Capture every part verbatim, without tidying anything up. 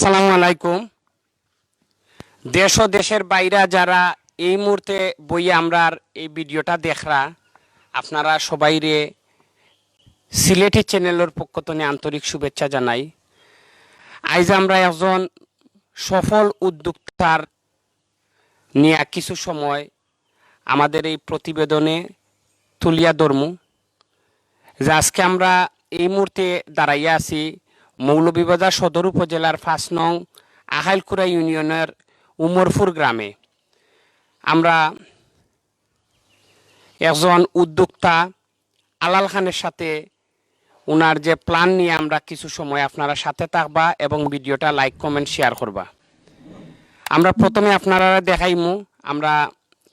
আসসালামু আলাইকুম। দেশ ও দেশের বাইরা যারা এই মুহূর্তে বইয়া আমরার এই ভিডিওটা দেখরা, আপনারা সবাইরে সিলেটি চ্যানেলর পক্ষ তনে আন্তরিক শুভেচ্ছা জানাই। আইজ আমরা একজন সফল উদ্যোক্তার নিয়া কিছু সময় আমাদের এই প্রতিবেদনে তুলিয়া ধরমু, যে আজকে আমরা এই মুহূর্তে দাঁড়াইয়া আছি মৌলভীবাজার সদর উপজেলার পাঁচ নং আহাইলকুড়া ইউনিয়নের উমরপুর গ্রামে। আমরা একজন উদ্যোক্তা আলাল খানের সাথে ওনার যে প্ল্যান নিয়া আমরা কিছু সময় আপনারা সাথে থাকবা এবং ভিডিওটা লাইক, কমেন্ট, শেয়ার করবা। আমরা প্রথমে আপনারা দেখাইমু আমরা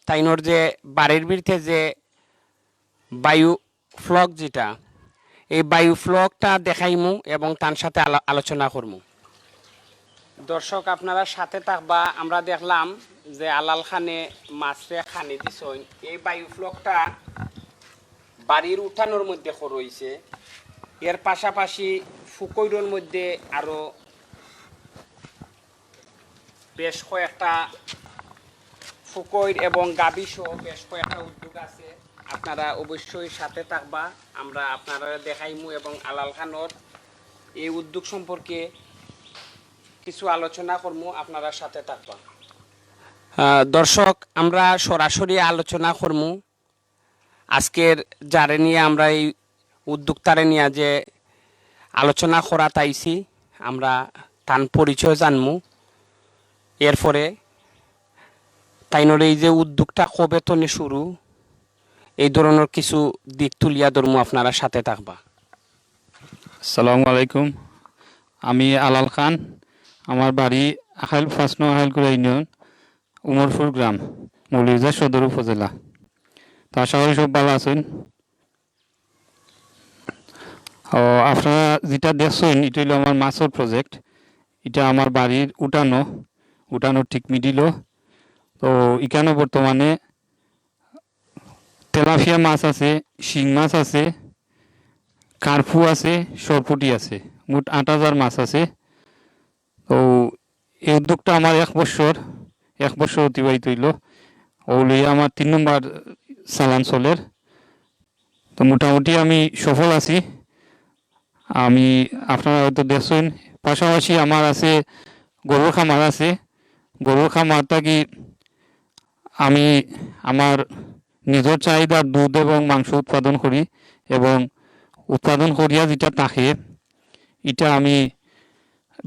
তাইনর যে বাড়ির ভিতরে যে বায়ো ফ্লক যেটা, এই বায়ো ফ্লকটা দেখাইমু এবং তার সাথে আলো-, আলোচনা করমু। দর্শক, আপনারা সাথে থাকবা। আমরা দেখলাম যে আলাল খানে মাছরে খানি দিছইন। এই বায়ো ফ্লকটা বাড়ির উঠানোর মধ্যে করা হইছে। এর পাশাপাশি ফুকইরর মধ্যে আরো বেশ কয়েকটা ফুকইর এবং গাভী সহ বেশ কয়েকটা উদ্যোগ আছে। আপনারা অবশ্যই সাথে থাকবা, আমরা আপনারা দেখাইমু এবং আলাল খানর এই উদ্যোগ সম্পর্কে কিছু আলোচনা করমু, আপনারা সাথে থাকবা। আহ, দর্শক, আমরা সরাসরি আলোচনা করমু আজকের যারে নিয়া আমরা এই উদ্যোক্তারে নিয়া যে আলোচনা করাত আইছি, আমরা তান পরিচয় জানমু। এরপরে তাইনর এই যে উদ্যোগটা কবে তনে শুরু, এই ধরনর কিছু দিক তুলিয়া ধরমু, আপনারা সাথে থাকবা। আসসালামু আলাইকুম। আমি আলাল খান। আমার বাড়ি আহাইল, পাঁচ নং আহাইলকুড়া ইউনিয়ন, উমরপুর গ্রাম, মৌলভীবাজার সদর উপজেলা। তো আশা করি সব ভালা আছইন। ও, আপনারা যেটা দেখছইন, ইটা অইলো আমার মাছর প্রজেক্ট। ইটা আমার বাড়ির উঠানো, উঠানোর ঠিক মিডিলো। তো ইখানো বর্তমানে তেলাপিয়া মাছ আছে, শিং মাছ আছে, কার্পু আছে, সরপুটি আছে, মোট আট হাজার মাছ আছে। তো এই উদ্যোগটা আমার এক বছর, এক বছর অতিবাহিত অইলো। অউ লইয়া আমার তিন নম্বর চালান চলের। তো মোটামুটি আমি সফল আছি। আমি, আপনারা হয়তো দেখছইন, পাশাপাশি আমার আছে গরুর খামার আছে। গরুর খামার থাকি আমি আমার নিজর চাহিদার দুধ এবং মাংস উৎপাদন করি এবং উৎপাদন করিয়া যেটা থাকে, ইটা আমি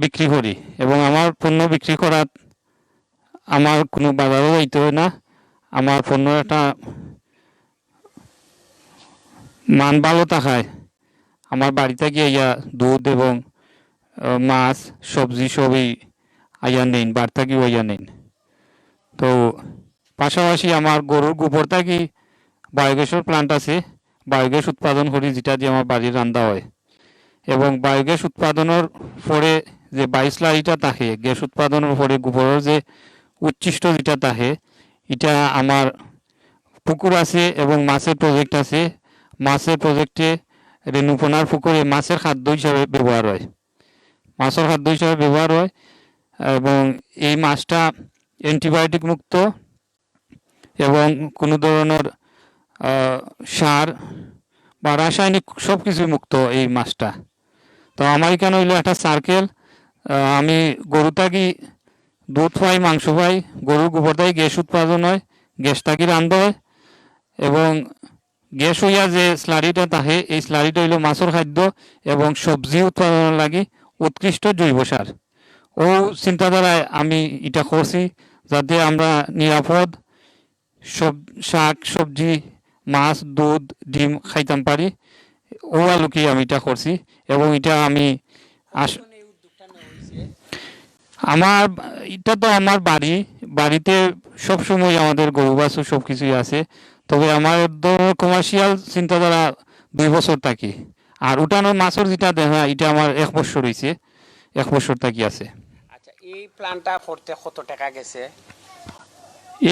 বিক্রি করি এবং আমার পণ্য বিক্রি করাত আমার কুনু বাজারো যাইতে অয় না। আমার পণ্যর একটা মান ভালা থাকায় আমার বাড়ি থাকি আইয়া দুধ এবং, আহ, মাছ, সবজি সবই আইয়া নেইন, বাড়ি থাকিও আইয়া নেইন। তো পাশাপাশি আমার গরুর গোবর থাকি বায়োগ্যাসর প্ল্যান্ট আছে, বায়োগ্যাস উৎপাদন করি, যেটা দিয়া আমার বাড়ির রান্দা অয়। এবং বায়োগ্যাস উৎপাদনর পরে যে বায়ো স্লারিটা থাকে, গ্যাস উৎপাদনর পরে গোবরর যে উচ্ছিষ্ট যেটা থাকে, ইটা আমার পুকুর আছে এবং মাছের প্রজেক্ট আছে। মাছের প্রজেক্টে রেণুপোনার পুকুরে মাছের খাদ্য হিসাবে ব্যবহার হয়, মাছের খাদ্য হিসাবে ব্যবহার হয়। এবং এই মাছটা অ্যান্টিবায়োটিক মুক্ত এবং কুনু ধরনর, আহ, সার বা রাসায়নিক সব কিছু মুক্ত এই মাছটা। তো আমার ইখানো অইলো একটা সার্কেল, আহ, আমি গরু থাকি দুধ পাই, মাংস পাই, গরুর গোবর থাকি গ্যাস উৎপাদন হয়, গ্যাস থাকি রান্দা হয় এবং গ্যাস অইয়া যে স্লারিটা থাকে, এই স্লারিটা অইলো মাছর খাদ্য এবং সবজি উৎপাদনর লাগি উৎকৃষ্ট জৈব সার। অউ চিন্তাধারায় আমি ইটা করছি, যাতে আমরা নিরাপদ সব শাক, সবজি, মাছ, দুধ, ডিম খাইতাম পারি। অউ আলোকেই আমি ইটা করছি এবং ইটা আমি আস-, আমার, ইটা তো আমার বাড়ি, বাড়িতে সবসময় আমাদের গরু বাছুর সব কিছুই আছে। তবে আমার ধরো কমার্শিয়াল চিন্তাধারা দুই বছর থাকি। আর উঠানোর মাছর যেটা দেখা, ইটা আমার এক বছর অইছে, এক বছর থাকি আছে। আচ্ছা, এই প্ল্যানটা করতে কত টাকা গেছে?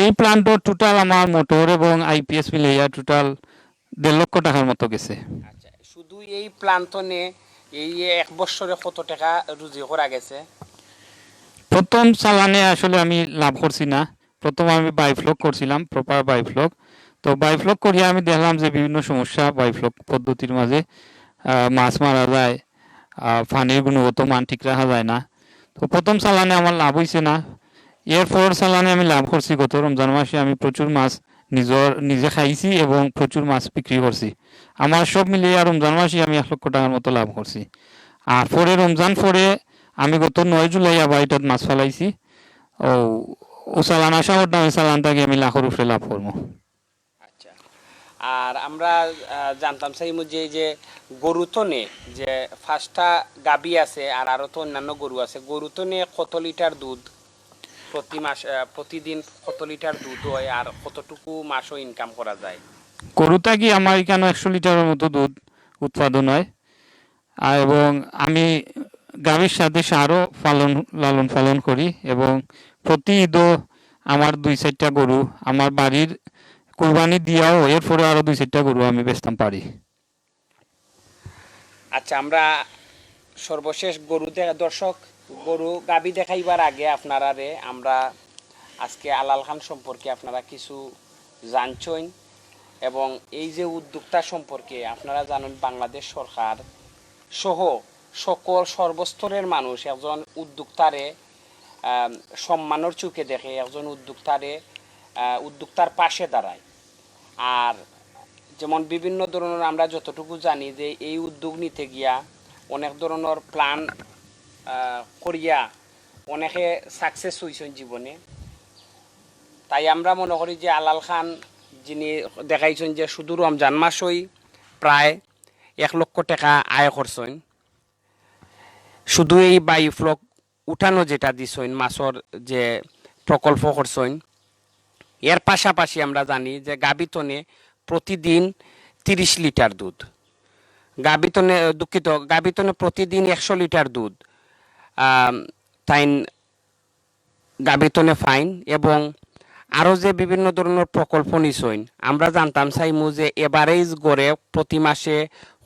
এই প্ল্যানটা টোটাল আমার মোটর এবং আইপিএস মিলাইয়া টোটাল দেড় লক্ষ টাকার মতো গেছে। আচ্ছা, শুধু এই প্ল্যান তনে এই এক বছরে কত টাকা রুজি করা গেছে? প্রথম চালানে আসলে আমি লাভ করছি না। প্রথম আমি বাই ফ্লক করছিলাম, প্রপার বাই ফ্লক। তো বাই ফ্লক করিয়া আমি দেখলাম যে বিভিন্ন সমস্যা বাই ফ্লক পদ্ধতির মাঝে। আহ, মাছ মারা যায়, আহ, পানির গুণগত মান ঠিক রাখা যায় না। তো প্রথম চালানে আমার লাভ হইছে না। এরপর চালানে আমি লাভ করছি। গত রমজান মাসে আমি প্রচুর মাছ নিজর, নিজে খাইছি এবং প্রচুর মাছ বিক্রি করছি। আমার সব মিলিয়ে রমজান মাসে আমি এক লক্ষ টাকার মতো লাভ করছি। আর পরে রমজান পরে আমি গত নয় জুলাই আবার এটাত মাছ ফালাইছি। ও, ও চালান আশা করতাম, এই চালান থাকি আমি লাখর উপরে লাভ করবো। আচ্ছা, আর আমরা আহ, জানতাম চাইমু যে এই যে গরু তনে যে পাঁচটা গাভী আছে আর আরো তো অন্যান্য গরু আছে, গরু তনে কত লিটার দুধ প্রতি মাস, আহ, প্রতিদিন কত লিটার দুধ হয় আর কতটুকু মাসও ইনকাম করা যায়? গরু থাকি আমার এখানে একশো লিটারের মতো দুধ উৎপাদন হয়। আর এবং আমি গাভীর সাথে ষাঁড়ও পালন, লালন পালন করি এবং প্রতি ঈদও আমার দুই চারটা গরু আমার বাড়ির কুরবানি দিয়াও এরপরে আরও দুই চারটা গরু আমি বেচতাম পারি। আচ্ছা, আমরা সর্বশেষ গরু দে- দর্শক, গরু গাভী দেখাইবার আগে আপনারারে আমরা আজকে আলাল খান সম্পর্কে আপনারা কিছু জানছইন এবং এই যে উদ্যোক্তা সম্পর্কে আপনারা জানেন বাংলাদেশ সরকার সহ সকল সর্বস্তরের মানুষ একজন উদ্যোক্তারে আহ, সম্মানের চোখে দেখে, একজন উদ্যোক্তারে আহ, উদ্যোক্তার পাশে দাঁড়ায়। আর যেমন বিভিন্ন ধরনের আমরা যতটুকু জানি যে এই উদ্যোগ নিতে গিয়া অনেক ধরনের প্ল্যান করিয়া অনেকে সাকসেস হইছেন জীবনে। তাই আমরা মনে করি যে আলাল খান যিনি দেখাইছেন যে শুধু রমজান মাসই প্রায় এক লক্ষ টাকা আয় করছেন, শুধু এই বাই ফ্লক উঠানো যেটা দিছইন, মাছর যে প্রকল্প করছইন, এর পাশাপাশি আমরা জানি যে গাভী তনে প্রতিদিন তিরিশ লিটার দুধ, গাভী তনে, দুঃখিত, গাভী তনে প্রতিদিন একশো লিটার দুধ আম, তাইন গাভী তনে ফাইন এবং আরও যে বিভিন্ন ধরনের প্রকল্প নিছইন, আমরা জানতাম চাইমু যে এভারেজ গড়ে প্রতি মাসে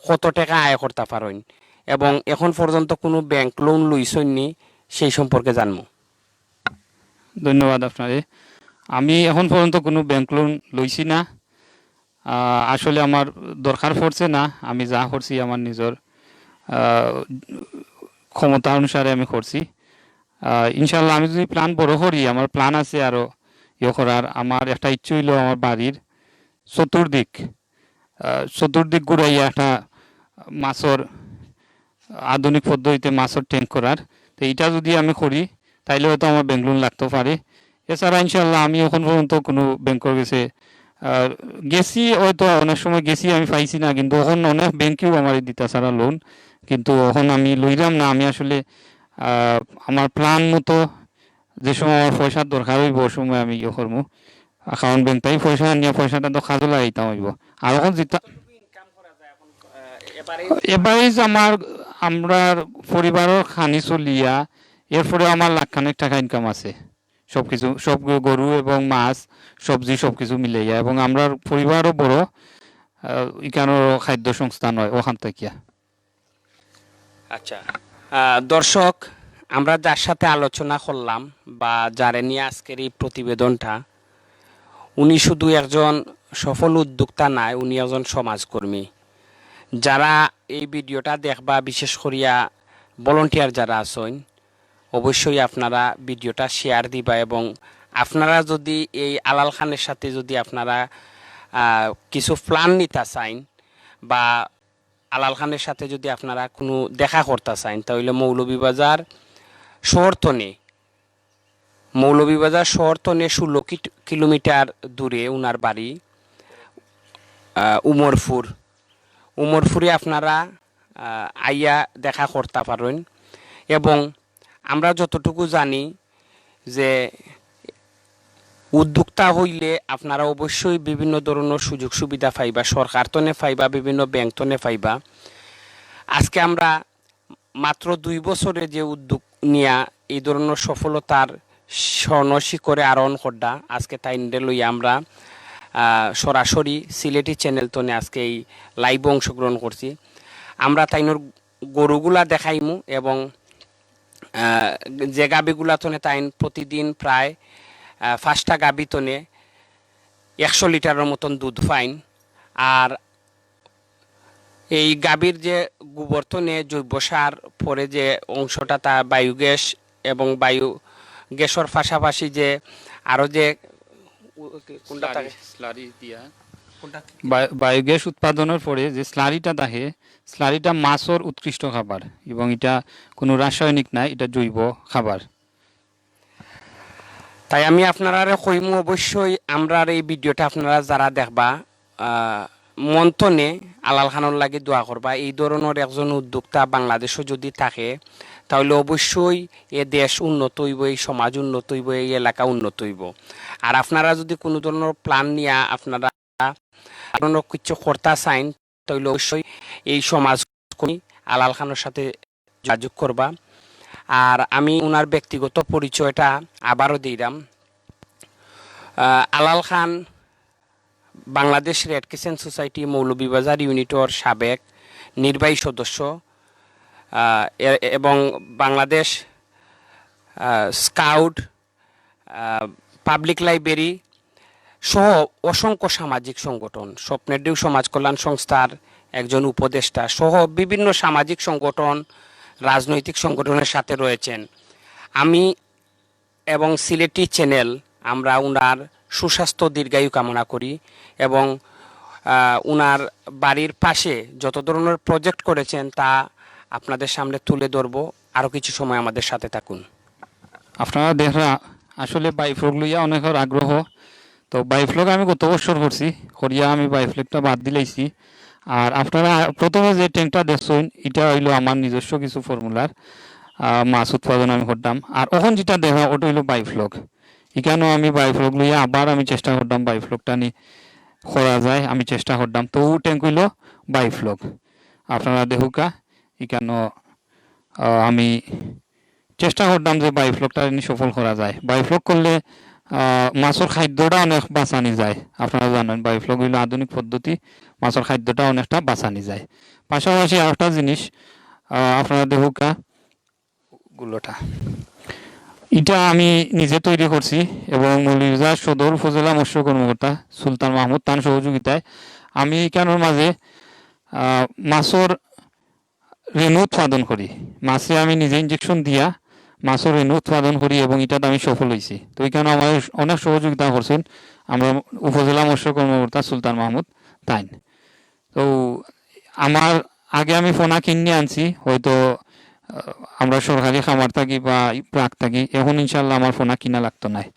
কত টাকা আয় করতে পারইন এবং এখন পর্যন্ত কোনো ব্যাংক লোন লইছইন নি, সেই সম্পর্কে জানমু। ধন্যবাদ আপনারে। আমি এখন পর্যন্ত কোনো ব্যাংক লোন লইছি না। আহ, আসলে আমার দরকার পড়ছে না, আমি যা করছি আমার নিজর আহ, ক্ষমতা অনুসারে আমি করছি। আহ, ইনশাল্লাহ আমি যদি প্ল্যান বড় করি, আমার প্ল্যান আছে আরও ইয়ে করার। আমার একটা ইচ্ছে হইলো আমার বাড়ির চতুর্দিক, আহ, চতুর্দিক ঘুরাইয়া একটা মাছর, আধুনিক পদ্ধতিতে মাছর ট্যাঙ্ক করার। তো এটা যদি আমি করি, তাইলে হয়তো আমার ব্যাংক লোন লাগতে পারে। এছাড়া ইনশাল্লাহ আমি এখন পর্যন্ত কোনো ব্যাংকর গেছে আহ, গেছি, হয়তো অনেক সময় গেছি আমি পাইছি না, কিন্তু এখন অনেক ব্যাংকেও আমার দিতা ছাড়া লোন, কিন্তু এখন আমি লইলাম না। আমি আসলে আহ, আমার প্ল্যান মতো যে সময় আমার পয়সার দরকার হইব, ওই সময় আমি ইয়ে করবো। কারণ ব্যাংক থাকি পয়সা আনিয়া পয়সাটা তো কাজে লাগাইতাম হইব। আর এখন যেটা এভারেজ আমার, আমরার পরিবারর খানি চলিয়া, এরপরে আমার লাখ খানেক টাকা ইনকাম আছে। সব কিছু, সব গ-, গরু এবং মাছ, সবজি, সব কিছু মিলাইয়া। এবং আমরার পরিবারও বড়, আহ, ইখানোর খাদ্য সংস্থান হয় ওখান থাকিয়া। আচ্ছা, আহ, দর্শক, আমরা যার সাথে আলোচনা করলাম বা যারে নিয়ে আজকের এই প্রতিবেদনটা, উনি শুধু একজন সফল উদ্যোক্তা নায়, উনি একজন সমাজকর্মী। যারা এই ভিডিওটা দেখবা, বিশেষ করিয়া ভলান্টিয়ার যারা আছইন, অবশ্যই আপনারা ভিডিওটা শেয়ার দিবা এবং আপনারা যদি এই আলাল খানের সাথে যদি আপনারা আহ, কিছু প্ল্যান নিতা চাইন বা আলাল খানের সাথে যদি আপনারা কোনো দেখা করতা চাইন, তাহলে মৌলভীবাজার শহর তনে, মৌলভীবাজার শহর তনে ষোলো কি-, কিলোমিটার দূরে উনার বাড়ি, আহ, উমরপুর। উমরপুরে আপনারা আহ, আইয়া দেখা করতা পারইন। এবং আমরা যতটুকু জানি যে উদ্যোক্তা হইলে আপনারা অবশ্যই বিভিন্ন ধরনের সুযোগ সুবিধা পাইবা, সরকার তনে পাইবা, বিভিন্ন ব্যাংক তনে পাইবা। আজকে আমরা মাত্র দুই বছরে যে উদ্যোগ নিয়া এই ধরনের সফলতার স্বর্ণ শিখরে আরোহণ করডা, আজকে তাইনরে লইয়া আমরা, আহ, সরাসরি সিলেটি চ্যানেল তনে আজকে এই লাইভে অংশগ্রহণ করছি। আমরা তাইনর গরুগুলা দেখাইমু এবং আহ, যে গাভীগুলা তনে তাইন প্রতিদিন প্রায়, আহ, পাঁচটা গাভী তনে একশো লিটারর মতন দুধ পাইন। আর এই গাভীর যে গোবর তনে জৈব সার পরে যে অংশটা, তা বায়োগ্যাস এবং বায়ো গ্যাসর পাশাপাশি যে আরো যে উ-, কোনটা থাকে? স্লারি দিয়া। কোনটা? বায়ো-, বায়োগ্যাস উৎপাদনর পরে যে স্লারিটা থাকে, স্লারিটা মাছর উৎকৃষ্ট খাবার এবং ইটা কোনো রাসায়নিক নায়, ইটা জৈব খাবার। তাই আমি আপনারারে কইমু, অবশ্যই আমরার এই ভিডিওটা আপনারা যারা দেখবা, আহ, মন তনে আলাল খানর লাগি দোয়া করবা। এই ধরনর একজন উদ্যোক্তা বাংলাদেশো যদি থাকে, তাইলে অবশ্যই এ দেশ উন্নত অইবো, এই সমাজ উন্নত অইবো, এই এলাকা উন্নত অইবো। আর আপনারা যদি কোনো ধরনর প্ল্যান নিয়া আপনারা কোনো কিছু করতা চাইন, তাইলে অবশ্যই এই সমাজ কর্মী আলাল খানর সাথে যোগাযোগ করবা। আর আমি উনার ব্যক্তিগত পরিচয়টা আবারও দিলাম। আহ, Alal Khan Bangladesh red crescent society Moulvibazar ইউনিটর সাবেক নির্বাহী সদস্য, আহ, এ-, এবং বাংলাদেশ, আহ, স্কাউট, আহ, পাবলিক লাইব্রেরি সহ অসংখ্য সামাজিক সংগঠন, স্বপ্নের ঢেউ সমাজ কল্যাণ সংস্থার একজন উপদেষ্টা সহ বিভিন্ন সামাজিক সংগঠন, রাজনৈতিক সংগঠনের সাথে রয়েছেন। আমি এবং সিলেটি চ্যানেল, আমরা উনার সুস্বাস্থ্য দীর্ঘায়ু কামনা করি এবং, আহ, উনার বাড়ির পাশে যত ধরনের প্রজেক্ট করেছেন, তা আপনাদের সামনে তুলে ধরবো। আরও কিছু সময় আমাদের সাথে থাকুন। আপনারা দেখরা আসলে বায়োফ্লক লইয়া অনেকর আগ্রহ। তো বায়োফ্লক আমি গত বছর করছি, করিয়া আমি বায়োফ্লকটা বাদ দিলাইছি। আর আপনারা প্রথমে যে ট্যাঙ্কটা দেখছইন, ইটা অইলো আমার নিজস্ব কিছু ফর্মুলার, আহ, মাছ উৎপাদন আমি করতাম। আর অখন যেটা দেখা, ওটা অইলো বায়োফ্লক। ইখানো আমি বায়োফ্লক লইয়া আবার আমি চেষ্টা করতাম, বায়োফ্লকটা নি করা যায়, আমি চেষ্টা করতাম। তো ও ট্যাঙ্ক অইলো বায়োফ্লক। আপনারা দেখুকা, ইখানো, আহ, আমি চেষ্টা করতাম যে বায়োফ্লকটা নি সফল করা যায়। বায়োফ্লক করলে, আহ, মাছর খাদ্যটা অনেক বাঁচানি যায়। আপনারা জানেন, বায়োফ্লক অইলো আধুনিক পদ্ধতি, মাছর খাদ্যটা অনেকটা বাঁচানি যায়। পাশাপাশি আরেকটা জিনিস, আহ, আপনারা দেখুকা, গুলোটা। ইটা আমি নিজে তৈরি করছি এবং মৌলভীবাজার সদর উপজেলা মৎস্য কর্মকর্তা সুলতান মাহমুদ তান সহযোগিতায় আমি ইখানোর মাঝে, আহ, মাছর রেণু উৎপাদন করি। মাছে আমি নিজে ইনজেকশন দিয়া মাছর রেণু উৎপাদন করি এবং ইটাত আমি সফল অইছি। তো ইখানো আমার অনেক সহযোগিতা করছইন আমরা উপজেলা মৎস্য কর্মকর্তা সুলতান মাহমুদ তাইন। তো আমার আগে আমি পোনা কিনে আনছি, হয়তো, আহ, আমরা সরকারি খামার থাকি বা ব্রাক থাকি, এখন ইনশাল্লাহ আমার পোনা কিনা লাগতো নায়।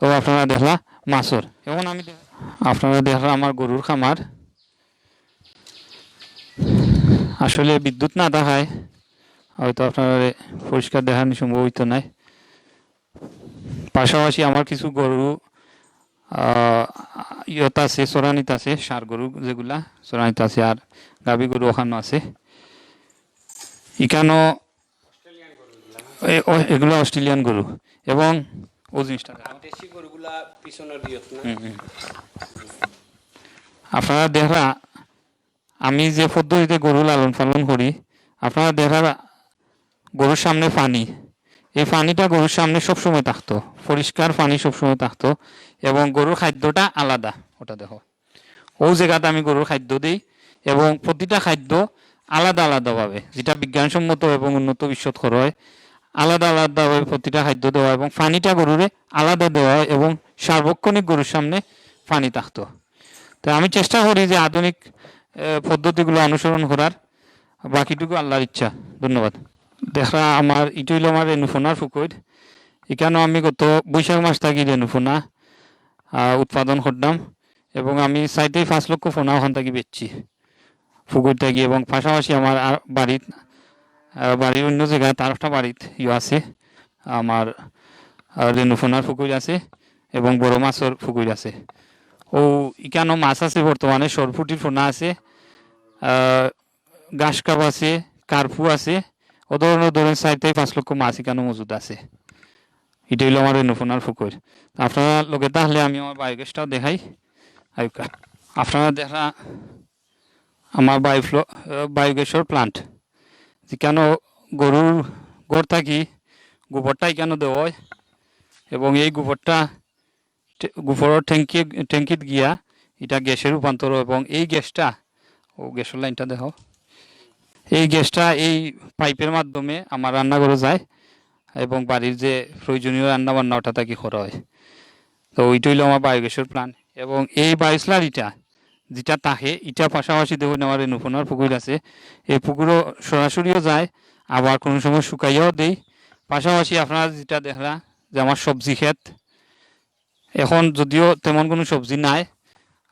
তো আপনারা দেখলা মাছর, এখন আমি দে-, আপনারা দেখলা আমার গরুর খামার। আসলে বিদ্যুৎ না থাকায় হয়তো আপনারা পরিষ্কার দেখানি সম্ভব অইতো নায়। পাশাপাশি আমার কিছু গরু, আহ, ইয়ত আছে, চরানিত আছে, ষাঁড় গরু যেগুলা চরানিত আছে, আর গাভী গরু ওখানো আছে। ইখানো এ-, ও-, এগুলা অস্ট্রেলিয়ান গরু এবং ও জিনিসটা দেখা। দেশি গরুগুলা পিছনের ইয়ত না? হুম, হুম। আপনারা দেখরা, আমি যে পদ্ধতিতে গরু লালন পালন করি, আপনারা দেখরা গরুর সামনে পানি, এই পানিটা গরুর সামনে সবসময় থাকতো, পরিষ্কার পানি সবসময় থাকতো এবং গরুর খাদ্যটা আলাদা। ওটা দেখো, ও জায়গাতে আমি গরুর খাদ্য দেই এবং প্রতিটা খাদ্য আলাদা আলাদাভাবে, যেটা বিজ্ঞানসম্মত এবং উন্নত বিশ্বত করা হয়, আলাদা আলাদাভাবে প্রতিটা খাদ্য দেওয়া এবং পানিটা গরুরে আলাদা দেওয়া হয় এবং সার্বক্ষণিক গরুর সামনে পানি থাকতো। তো আমি চেষ্টা করি যে আধুনিক, আহ, পদ্ধতিগুলো অনুসরণ করার, বাকিটুকু আল্লাহর ইচ্ছা। ধন্যবাদ। দেখরা আমার, ইটা অইলো আমার রেণুপোনার পুকুর। ইখানো আমি গত বৈশাখ মাস থাকি রেণুপোনা, আহ, উৎপাদন করতাম এবং আমি চাইতেই পাঁচ লক্ষ পোনা ওখান থাকি বেচছি পুকুর থাকি এবং পাশাপাশি আমার আর বাড়িত, আহ, বাড়ির অন্য জায়গায় তার একটা বাড়িত ইয়ে আছে, আমার, আহ, রেণুপোনার পুকুর আছে এবং বড় মাছর পুকুর আছে। ও ইখানো মাছ আছে, বর্তমানে সরপুটির পোনা আছে, আহ, ঘাস কাপ আছে, কার্পু আছে, ও ধরনের ধরেন চাইতেই পাঁচ লক্ষ মাছ ইখানো মজুদ আছে। ইটা অইলো আমার রেণুপোনার পুকুর। আপনারা লগে তাহলে আমি আমার বায়োগ্যাসটাও দেখাই। আইউক্কা। আপনারা দেখরা আমার বায়োফ্লো-, আহ, বায়োগ্যাসর প্লান্ট, যেখানো গরুর ঘর থাকি গোবরটা এখানো দেওয়া হয় এবং এই গোবরটা টে-, গোবরর ট্যাঙ্কি, ট্যাঙ্কিত গিয়া ইটা গ্যাসে রূপান্তর হয় এবং এই গ্যাসটা, ও গ্যাসর লাইনটা দেখো, এই গ্যাসটা এই পাইপর মাধ্যমে আমার রান্নাঘরো যায় এবং বাড়ির যে প্রয়োজনীয় রান্নাবান্না ওটা থাকি করা হয়। তো ওইটা অইলো আমার বায়োগ্যাসর প্ল্যান্ট। এবং এই বায়ো স্লারিটা যেটা থাকে, ইটা পাশাপাশি দেখুন আমার রেণুপনার পুকুর আছে, এই পুকুরও সরাসরিও যায়, আবার কোনো সময় শুকাইয়াও দেই। পাশাপাশি আপনারা যেটা দেখরা যে আমার সবজি ক্ষেত, এখন যদিও তেমন কোনো সবজি নাই,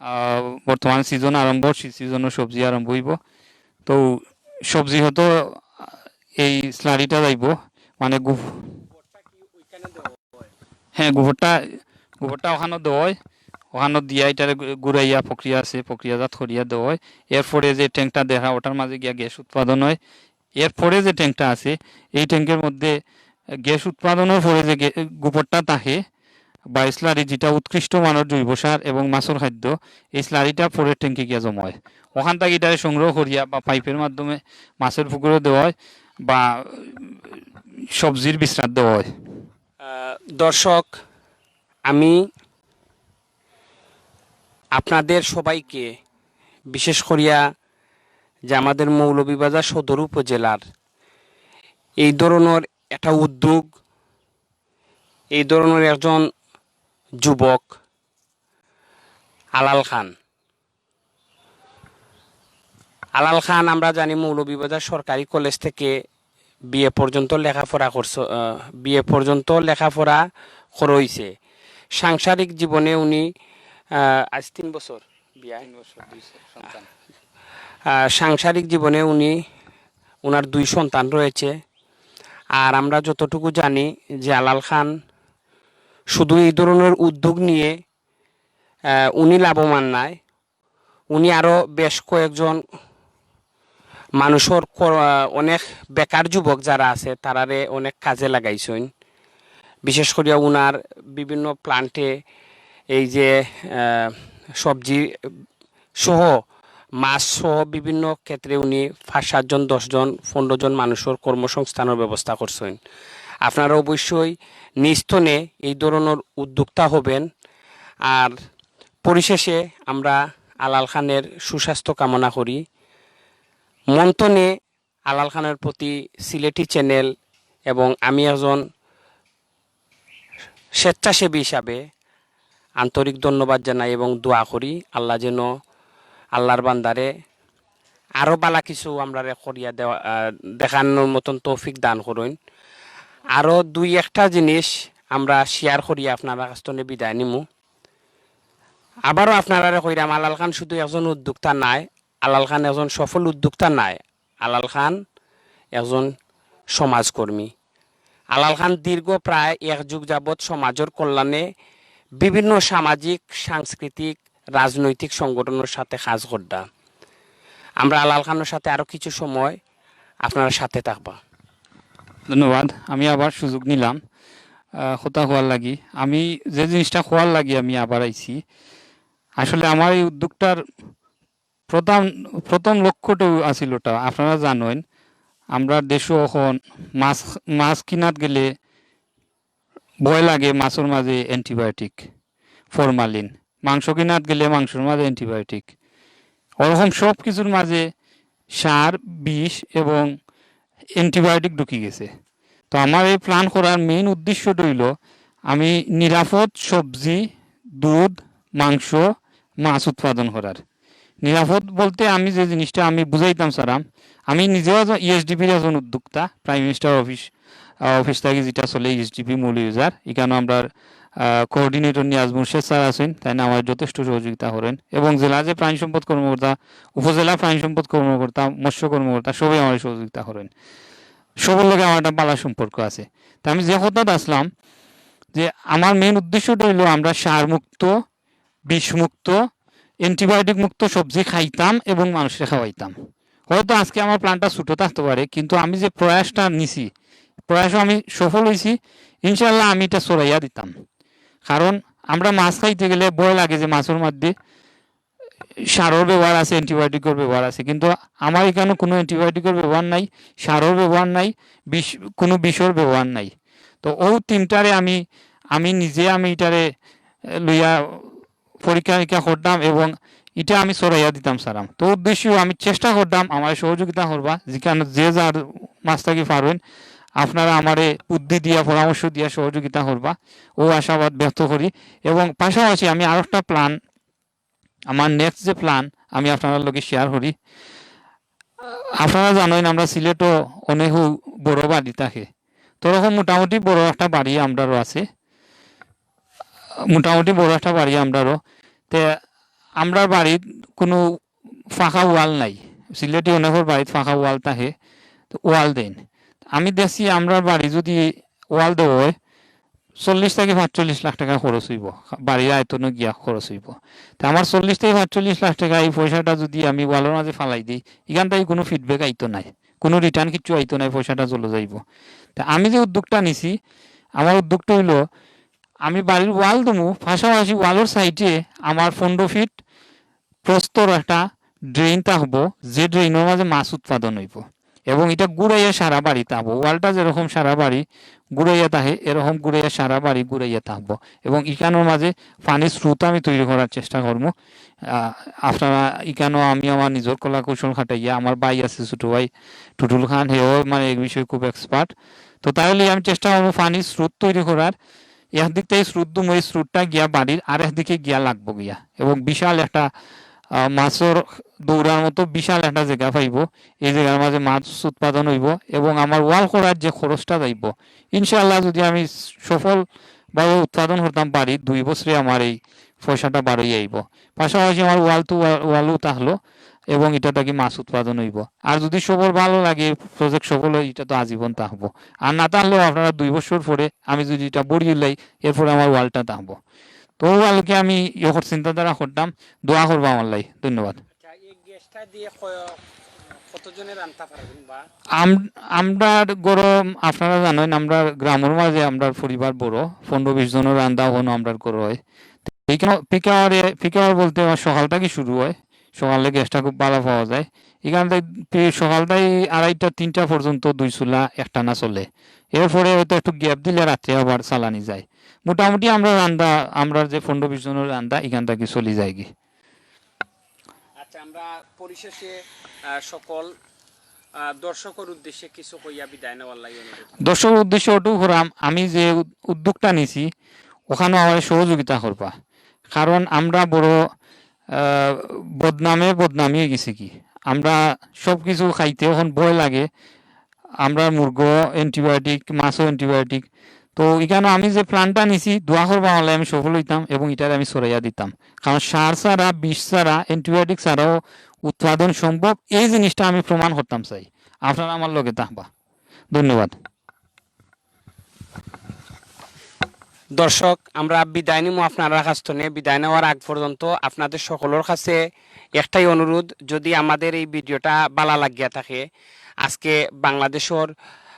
আহ, বর্তমান সিজন আরম্ভ, শীত সিজনও সবজি আরম্ভ হইব। তো সবজি হয়তো এই স্লারিটা যাইব, মানে গু-, হ্যাঁ, গোবরটা, গোবরটা ওখানো দেওয়া হয়, ওখানো দিয়া এটারে গু-, গুড়াইয়া প্রক্রিয়া আছে, প্রক্রিয়াজাত করিয়া দেওয়া হয়। এরপরে যে ট্যাঙ্কটা দেখা, ওটার মাঝে গিয়া গ্যাস উৎপাদন হয়। এরপরে যে ট্যাঙ্কটা আছে, এই ট্যাঙ্কের মধ্যে গ্যাস উৎপাদনের পরে যে গে-, গোবরটা থাকে, বায়ো স্লারি, যেটা উৎকৃষ্ট মানের জৈব সার এবং মাছর খাদ্য, এই স্লারিটা পরের ট্যাঙ্কে গিয়া জমা হয়। ওখান থাকি এটারে সংগ্রহ করিয়া বা পাইপের মাধ্যমে মাছের পুকুরে দেওয়া হয় বা সবজির বিছরাত দেওয়া হয়। আহ, দর্শক, আমি আপনাদের সবাইকে, বিশেষ করিয়া যে আমাদের মৌলভীবাজার সদর উপজেলার এই ধরনের একটা উদ্যোগ, এই ধরনের একজন যুবক আলাল খান। আলাল খান, আমরা জানি, মৌলভীবাজার সরকারি কলেজ থেকে বিএ পর্যন্ত লেখাপড়া করছ, আহ, বিএ পর্যন্ত লেখাপড়া করা হইছে। সাংসারিক জীবনে উনি, আহ, আজ তিন বছর বিয়ায়। আহ, সাংসারিক জীবনে উনি, ওনার দুই সন্তান রয়েছে। আর আমরা যতটুকু জানি যে আলাল খান শুধু এই ধরনের উদ্যোগ নিয়ে, আহ, উনি লাভবান নায়, উনি আরও বেশ কয়েকজন মানুষর ক-, আহ, অনেক বেকার যুবক যারা আছে, তারারে অনেক কাজে লাগাইছইন। বিশেষ করিয়া উনার বিভিন্ন প্লান্টে এই যে, আহ, সবজি সহ, মাছ সহ বিভিন্ন ক্ষেত্রে উনি পাঁচ সাতজন, দশজন, পনেরো জন মানুষর কর্মসংস্থানের ব্যবস্থা করছইন। আপনারা অবশ্যই নিজ তনে এই ধরনের উদ্যোক্তা হবেন। আর পরিশেষে আমরা আলাল খানের সুস্বাস্থ্য কামনা করি। মন তনে আলাল খানের প্রতি সিলেটি চ্যানেল এবং আমি একজন স্বেচ্ছাসেবী হিসাবে আন্তরিক ধন্যবাদ জানাই এবং দোয়া করি আল্লাহ যেন আল্লাহর বান্দারে আরও বালা কিছু আমরারে করিয়া দেওয়া, আহ, দেখানোর মতন তৌফিক দান করইন। আরও দুই একটা জিনিস আমরা শেয়ার করি আপনারা কাছ থেকে বিদায় নিমু। আবারও আপনারারে কইরাম, আলাল খান শুধু একজন উদ্যোক্তা নায়, আলাল খান একজন সফল উদ্যোক্তা নায়, আলাল খান একজন সমাজকর্মী। আলাল খান দীর্ঘ প্রায় এক যুগ যাবৎ সমাজের কল্যাণে বিভিন্ন সামাজিক, সাংস্কৃতিক, রাজনৈতিক সংগঠনের সাথে কাজ কররা। আমরা আলাল খানের সাথে আরও কিছু সময় আপনারা সাথে থাকবা। ধন্যবাদ। আমি আবার সুযোগ নিলাম, আহ, কথা কওয়ার লাগি। আমি যে জিনিসটা কওয়ার লাগি আমি আবার আইছি, আসলে আমার এই উদ্যোগটার প্রথম, প্রথম লক্ষ্যটা আছিল ওটা। আপনারা জানেন, আমরা দেশও এখন মাছ, মাছ কিনাত গেলে ভয় লাগে মাছর মাঝে অ্যান্টিবায়োটিক, ফরমালিন, মাংস কিনাত গেলে মাংসর মাঝে অ্যান্টিবায়োটিক, ওরকম সব কিছুর মাঝে সার, বিষ এবং অ্যান্টিবায়োটিক ঢুকি গেছে। তো আমার এই প্ল্যান করার মেইন উদ্দেশ্যটা হইল আমি নিরাপদ সবজি, দুধ, মাংস, মাছ উৎপাদন করার। নিরাপদ বলতে আমি যে জিনিসটা আমি বুঝাইতাম চাইরাম, আমি নিজেও একজন ইএসডিপির একজন উদ্যোক্তা, প্রাইম মিনিস্টার অফিস, আহ, অফিস থাকি যেটা চলে ইএসডিপি মৌলভীবাজার, এখানে আমরা কোঅর্ডিনেটর নিয়াজ মুর্শেদ স্যার আছেন, তাই না আমার যথেষ্ট সহযোগিতা করেন এবং জেলা যে প্রাণী সম্পদ কর্মকর্তা, উপজেলা প্রাণী সম্পদ কর্মকর্তা, মৎস্য কর্মকর্তা সবাই আমার সহযোগিতা করেন। সবার লগে আমার একটা ভালো সম্পর্ক আছে। তা আমি যে কথাটা আসলাম যে আমার মেইন উদ্দেশ্যটা হইলো আমরা সার মুক্ত, বিষ মুক্ত, অ্যান্টিবায়োটিক মুক্ত সবজি খাইতাম এবং মানুষকে খাওয়াইতাম। হয়তো আজকে আমার প্ল্যানটা ছোটো থাকতে পারে, কিন্তু আমি যে প্রয়াসটা নিছি, প্রয়াসও আমি সফল হইছি। ইনশাআল্লাহ আমি এটা ছড়াইয়া দিতাম, কারণ আমরা মাছ খাইতে গেলে ভয় লাগে যে মাছর মধ্যে সারর ব্যবহার আছে, অ্যান্টিবায়োটিকর ব্যবহার আছে, কিন্তু আমার এখানে কোনো অ্যান্টিবায়োটিকর ব্যবহার নাই, সারর ব্যবহার নাই, বিষ, কোনো বিষর ব্যবহার নাই। তো অউ টিমটারে আমি, আমি নিজে আমি ইটারে, এ, লইয়া পরীক্ষা নিরীক্ষা করতাম এবং ইটা আমি ছড়াইয়া দিতাম সারাম। তো উদ্দেশ্য আমি চেষ্টা করতাম আমারে সহযোগিতা করবা, যেখানো যে যার মাছ থাকি পারইন, আপনারা আমারে বুদ্ধি দিয়া, পরামর্শ দিয়া সহযোগিতা করবা, অউ আশাবাদ ব্যক্ত করি। এবং পাশাপাশি আমি আরোকটা প্ল্যান, আমার নেক্সট যে প্ল্যান, আমি আপনারার লগে শেয়ার করি। আপনারা জানইন, আমরা সিলেটো অনেক বড় বাড়ি থাকে, তো ওরকম মোটামুটি বড় একটা বাড়ি আমরারও আছে, মোটামুটি বড় একটা বাড়ি আমরারও। তে আমরার বাড়িত কুনু পাকা ওয়াল নাই। সিলেটি অনেকর বাড়িত পাকা ওয়াল থাকে, তো ওয়াল দেইন। আমি দেখছি, আমরার বাড়ি যুদি ওয়াল দেওয়া অয়, চল্লিশ থাকি পাঁচচল্লিশ লাখ টেকা খরচ অইবো, বাড়ির আয়তনো গিয়া খরচ অইবো। তে আমার চল্লিশ থাকি পাঁচচল্লিশ লাখ টেকা ই পয়সাটা যুদি আমি ওয়ালর মাঝে ফালাই দেই, ইখান থাকি কুনু ফিডব্যাক আইতো নায়, কুনু রিটার্ন কিচ্ছু আইতো নায়, পয়সাটা চলে যাইবো। তে আমি যে উদ্যোগটা নিছি, আমার উদ্যোগটা অইলো, আমি বাড়ির ওয়াল দিমু, পাশাপাশি ওয়ালর সাইডে আমার পনেরো ফিট প্রস্তর একটা ড্রেন থাকবো, যে ড্রেনর মাঝে মাছ উৎপাদন অইবো। এবং ইটা ঘুরাইয়া সারা বাড়ি থাকবো। ওয়ালটা যেরকম সারা বাড়ি ঘুরাইয়া থাকে, এরকম ঘুরাইয়া সারা বাড়ি ঘুরাইয়া থাকবো। এবং ইখানর মাঝে পানির স্রোত আমি তৈরি করার চেষ্টা করমু। আহ, আপনারা ইখানো আমি আমার নিজর কলা কৌশল খাটাইয়া, আমার ভাই আছে ছোট ভাই টুটুল খান, হেও মানে এই বিষয়ে খুব এক্সপার্ট। তো তাইলে আমি চেষ্টা করমু পানির স্রোত তৈরি করার। একদিক থাকি স্রোত দিমু, এই স্রোতটা গিয়া বাড়ির আরেক দিকে গিয়া লাগবো গিয়া। এবং বিশাল একটা, আহ, মাছর দৌড়ার মতো বিশাল একটা জাগা পাইবো। এই জাগার মাঝে মাছ উৎপাদন অইবো এবং আমার ওয়াল করার যে খরচটা যাইবো, ইনশাআল্লাহ যুদি আমি সফলভাবে উৎপাদন করতাম পারি, দুই বছরে আমার এই পয়সাটা বারই আইবো। পাশাপাশি আমার ওয়াল তো ওয়া-, ওয়ালও থাকলো এবং ইটা থাকি মাছ উৎপাদন অইবো। আর যুদি সবর ভালো লাগে, প্রজেক্ট সফল অয়, ইটা তো আজীবন থাকবো। আর না থাকলেও আপনারা দুই বছর পরে আমি যুদি ইটা বড়ি উলাই, এরপরে আমার ওয়ালটা থাকবো। তো অউ আলোকে আমি ইয়ে কর-, চিন্তাধারা করতাম, দোয়া করবা আমার লাগি। ধন্যবাদ। আচ্ছা, এই গ্যাসটা দিয়ে ক-, কতজনে রান্তা পারবেন বা? আম-, আমরার ঘরো আপনারা জানইন, আমরার গ্রামর মাঝে আমরার পরিবার বড়, পনেরো বিশ জনর রান্দা অখনো আমরার ঘরো অয়। ইখানো পিক আওয়ারে, পিক আওয়ার বলতে আমার সকাল থাকি শুরু অয়, সকালে গ্যাসটা খুব ভালা পাওয়া যায়। ইখান থাকি পি-, সকাল থাকি আড়াইটা তিনটা পর্যন্ত দুই চুলা একটানা চলে, এরপরে হয়তো একটু গ্যাপ দিলে রাত্রে আবার চালানি যায়। মোটামুটি আমরার রান্দা, আমরার যে পনেরো বিশ জনর রান্দা ইখান থাকি চলি যায়গি। আচ্ছা, আমরা পরিশেষে, আহ, সকল, আহ, দর্শকর উদ্দেশ্যে কিছু কইয়া বিদায় নেওয়ার লাগি অনুরোধ করি। দর্শকর উদ্দেশ্যে অটুউ করাম, আমি যে উদ-, উদ্যোগটা নিছি, অখানো আমারে সহযোগিতা করবা, কারণ আমরা বড়, আহ, বদনামে বদনামি অইগেছিগি। আমরা সব কিছু খাইতে অখন ভয় লাগে, আমরার মুরগো অ্যান্টিবায়োটিক, মাছও অ্যান্টিবায়োটিক। তো ইখানো আমি যে প্ল্যানটা নিছি, দোয়া করবা আমার লাগি আমি সফল অইতাম এবং ইটারে আমি ছড়াইয়া দিতাম। কারণ সার ছাড়া, বিষ ছাড়া, অ্যান্টিবায়োটিক ছাড়াও উৎপাদন সম্ভব, এই জিনিসটা আমি প্রমাণ করতাম চাই। আপনারা আমার লগে থাকবা। ধন্যবাদ। দর্শক, আমরা বিদায় নিমু আপনারার কাছ থনে। বিদায় নেওয়ার আগ পর্যন্ত আপনাদের সকলর কাছে একটাই অনুরোধ, যদি আমাদের এই ভিডিওটা ভালা লাগিয়া থাকে, আজকে বাংলাদেশর,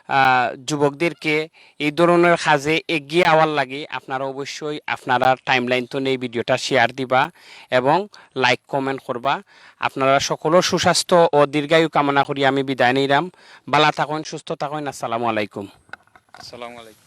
আহ, যুবকদেরকে এই ধরনের কাজে এগিয়ে আওয়ার লাগি আপনারা অবশ্যই আপনারার টাইমলাইন থনে এই ভিডিওটা শেয়ার দিবা এবং লাইক কমেন্ট করবা। আপনারা সকলর সুস্বাস্থ্য ও দীর্ঘায়ু কামনা করি আমি বিদায় নিরাম। ভালা থাকইন, সুস্থ থাকইন। আসসালামু আলাইকুম। আসসালামু আলাইকুম।